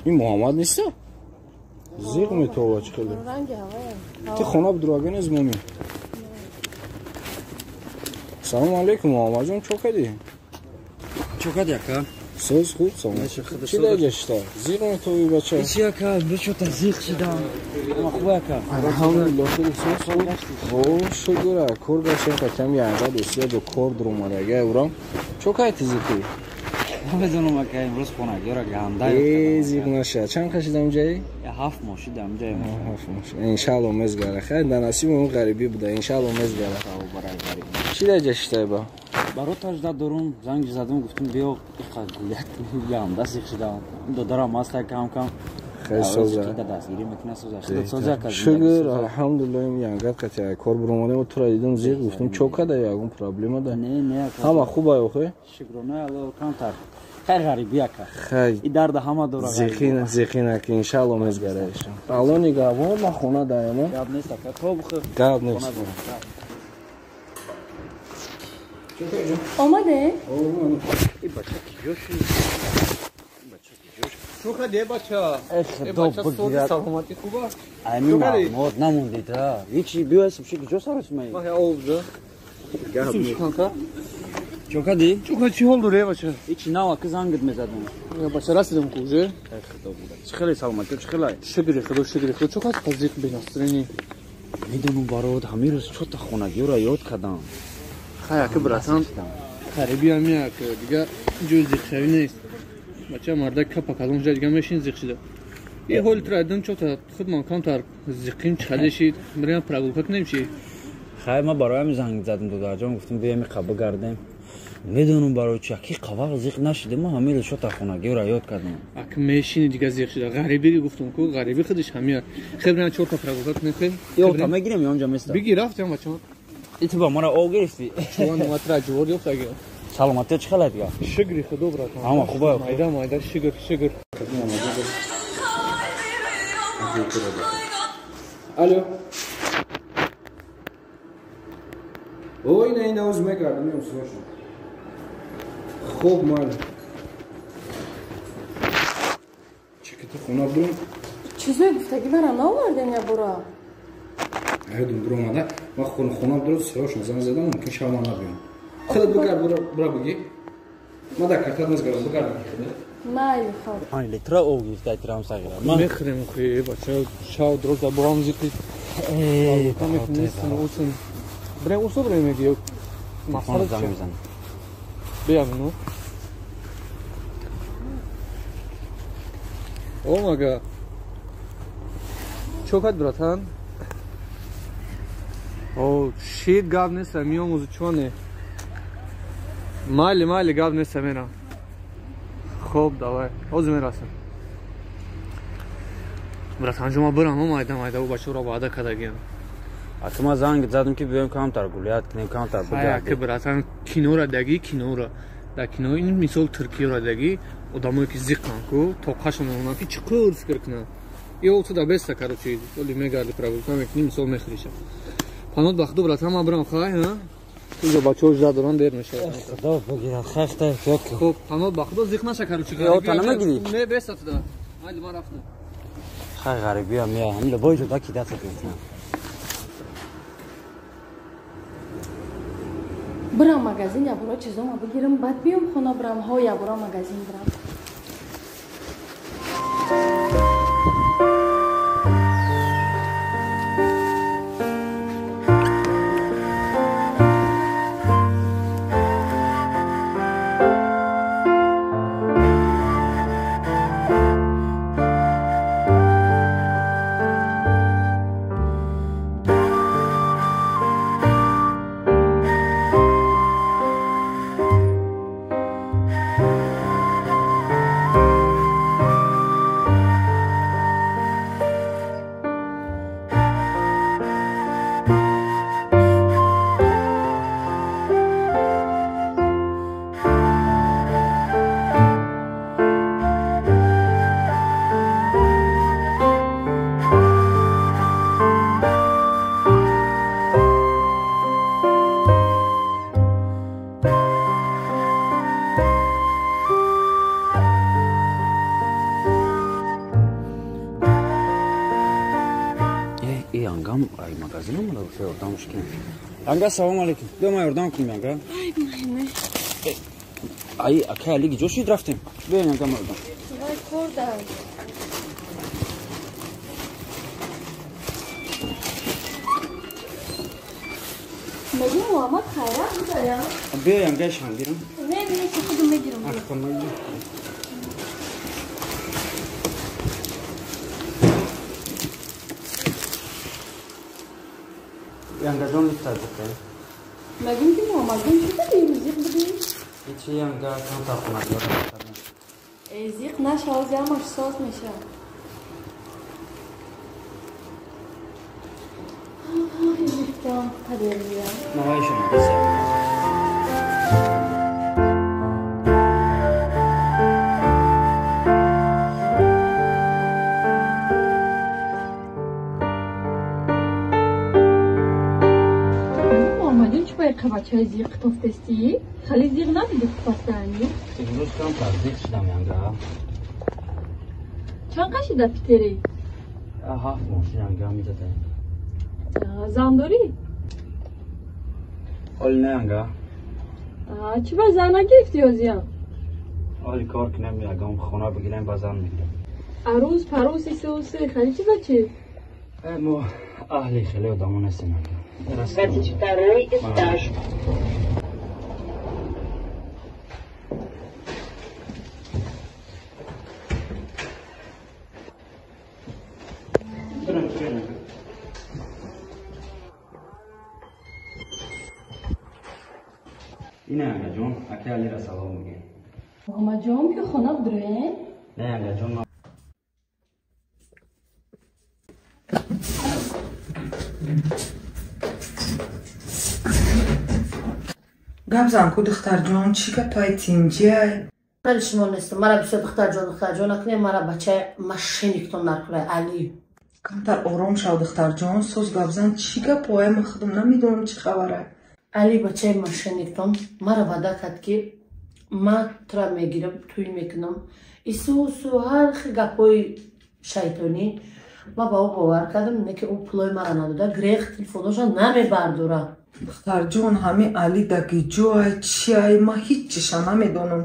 Ин Муҳаммад нест? Зиқ метова чӣ хеле. Ти хона бидурага нест моми. Салом алейкум Муҳаммадҷон, чо кардӣ? Чо кардӣ ака? Соз хуб салом. Чӣ даҷа шита? Зиқ метови бача? Чӣ ака, бечота зиқ шидам. Ама хуб ака. Алҳамдулиллоҳ, хеле соз хуб. О, шукр, кор гаштем қатам янга дӯстия ҷо кор дуромадага урам. Чо кардӣ зиқӣ? Намедонам ака, имрӯз хонагиёра ганда. Э, зиқ наша. Чанд қа шидам ҷаи? 7 моҳ шидам ҷаи. 7 моҳ. Иншаалло мезгара. Хайр, дар насиби он ғарибӣ буда. Иншаалло мезгара. Чӣ даҷа шитай ба? Баро тажда дорум, занг задам, гуфтам биё иқа гулят ганда зиқ шидам. Додарам аста кам-кам. Хеле соза. Дастгирӣ мекунад соза. Худо соза ака. Шукр, алҳамдулиллоҳ, янгат қатъи кор биромадем, тура дидам зиқ, гуфтам чо када, ягон проблема да. Не, не ака. Ҳама хуб ай охе? Шукрона Аллоҳ, камтар. Хайр ғарибӣ ака. Хайр. И дарда ҳама дора. Зиқина, зиқина ки иншаалло мезгараишам. Алло нигаҳбон, ман хона даям. Гап нест ака, то бухӯр. Гап нест. Омаде? И бача киҷо шуд? Чо кардӣ бача? Э, худо бигирад. Саломатӣ хуб аст? Ами маълумот намондед, а? Ҳичи биё эсм ши киҷо саросимаи? Ман об да. Гап нест. Чо кардӣ? Чо кардӣ, чӣ ҳол дорӣ бача? Ҳичи нав ака зангит мезадам. Бача расидам ку уже. Э, худо бигирад. Чӣ хеле саломатӣ, чӣ хеле? Шукри худо, шукри худо. Чо кардӣ зиқ бенастроени? Медонам барод, ҳамин рӯз чота хонагиёра ёд кардам. Хай ака братан, ғарибӣ ҳами ака, дига ҷои зиқшавӣ нест. Бача мардак капа калон шуда, дига мешин зиқ шуда. Е ҳоли тура дидам чота худмон камтар зиқим чӣ шид, бирем прогулка кунем чи? Хай ман барои ҳамин занг задам додарҷон, гуфтам биёем иқа бигардем. Медонам барои чи аки қавақ зиқ нашидем, ман ҳамин рӯз чота хонагиёра ёд кардам. Ак мешини дига зиқ шуда. Ғарибӣ гуфтам ку, ғарибӣ худиш ҳамия. Хел бирем чорта прогулка кунем хел. Ёта мегирем ё онҷа места? Бигир рафтем бача. И ту ба мара об гирифтӣ? Чуван матра ҷувор ёфт аги. Саломатӣ чӣ хеле дига? Шукри худо братан. Ҳама хуб аст. Майда майда шукр, шукр. Алло. Ой, на ина уз мегардам, меом срочно. Хуб, мал. Чеката хона бурам. Чизои гуфтагӣ мара наовардем я бура? Ҳайдум буромада. Ман хона бурам, срочно занг задам, мумкин шав ман набиём. Худат бигард, бура бигӣ. Ман дар картат мезгарам, бигард бигӣ худат. Майли хоб. 5 литра об гирифта трам сағира. Ман мехӯрем охи, бача, шав дроз дар бурам зиқи. Э, усун. Бирем усу бирем меги. Мақсад занг мезанам. Биям ну. О мага. Чо кард братан? О, шит гап нест, меомӯзу чоне. Майли, майли гап нест, мерам. Хоб, давай. Ҳозир мерасам. Братан, ҷо ма бирам, майда майда, бачаро ваъда кардагиам. Ака ман занг задам ки биёем камтар гулят кунем, камтар бигардем. Ака братан, кинора дагӣ, кинора. Дар кино ин мисол Туркияро дагӣ, одамое ки зиқанд ку, тоқашон мемонанд ки чӣ қур фикр кунанд. Ё ту да беста, короче, оли мегарди прогулка мекунӣ, мисол мехӯриша. Панот ба худо братан, ман бирам хай, ҳа? Инҷо бачаҳо жда доранд, дер мешавад. Худо бигирад, хай хтай эҳтиёт кун. Хуб, панот ба худо зиқ наша, короче. Ё та намегирӣ? Не, беста ту да. Майли, ман рафтам. Хай ғарибиам я, ҳамин лабои ҷода ки дастат мекунам. Бирам магазин, ябура чизома бигирам, баъд биём хона бирам, ҳо ябура магазин бирам. И ангам ай магазин омада гуфта ёрдамш кунем. Анга салом алейкум. Биё ман ёрдам кунем анга. Ай муҳимме. Ай акай Али ҷо шид рафтем. Биё анга ман ёрдам. Вай кор дар. Мегӯ Муҳаммад хайрат будая? Биё анга шан гирам. Не, не, ки худам мегирам. Янгаҷон лифта зиқе. Мегӯм ки Муҳаммадҷон чӣ кардӣ зиқ будӣ? Ҳечи янга камтар хонагиёра кардам. Э, зиқ нашав, ҳамаш соз мешавад. Лифтам қадерия. Навайшон бися. Бачаи зиқ тофтестӣ? Хали зиқ набуди пастани? Имрӯз камтар зиқ шудам янга. Чанд қашида Питери? 7 моҳ янга мизадаем. Зан дорӣ? Оли не янга. Чӣ ба зан нагирифтӣ ҳозиям? Оли кор кунем, ягон хона бигирем, ба зан мегирем. Арӯз, парӯз, исусе, хали чӣ ба чӣ? Мо аҳли хеле одамо нестем янга. 22 этаж. Ина янгаҷон, акай Алира салом бигӯ. Муҳаммадҷон, биё хона бидроем. Не янгаҷон, гап зан ку духтарҷон, чӣ гапай тинҷиай? Хеле шумо нестам. Мара бисёр духтарҷон, духтарҷон накунем, мара бачаи мошенниктон наркунай, Али. Камтар ором шав духтарҷон, соз гап зан, чӣ гапое? Ман худам намедонам чӣ хабарай. Али бачаи мошенниктон мара ваъда кард ки ман тура мегирам, тӯй мекунам. Исусу ҳар хел гапҳои шайтонӣ. Ман ба ӯ бовар кардам, не ки ӯ пулои мара надода, грех телефоноша намебардора. Духтарҷон, ҳами Али даги ҷоай, чиай, ман ҳеҷ чиша намедонам.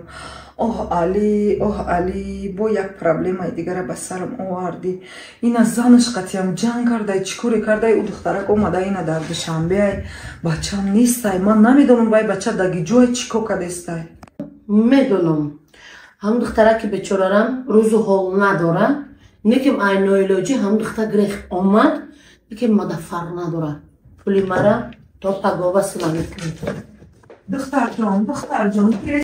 Оҳ Али, оҳ Али, бо як проблемаи дигара ба сарам овардӣ. Ина занаш қатиям ҷанг кардай, чӣ коре кардай, ӯ духтарак омада ина дар Душанбеай, бачам нестай, ман намедонам вай бача даги ҷоай чӣ кор кардестай. Медонам. Ҳамун духтараки бечорарам рӯзу ҳол надора, неким ай ноилоҷӣ ҳамун духтар грех омад, лекин мада фарқ надора. Пули мара то пагова сила мекунем. Духтарҷон, духтарҷон,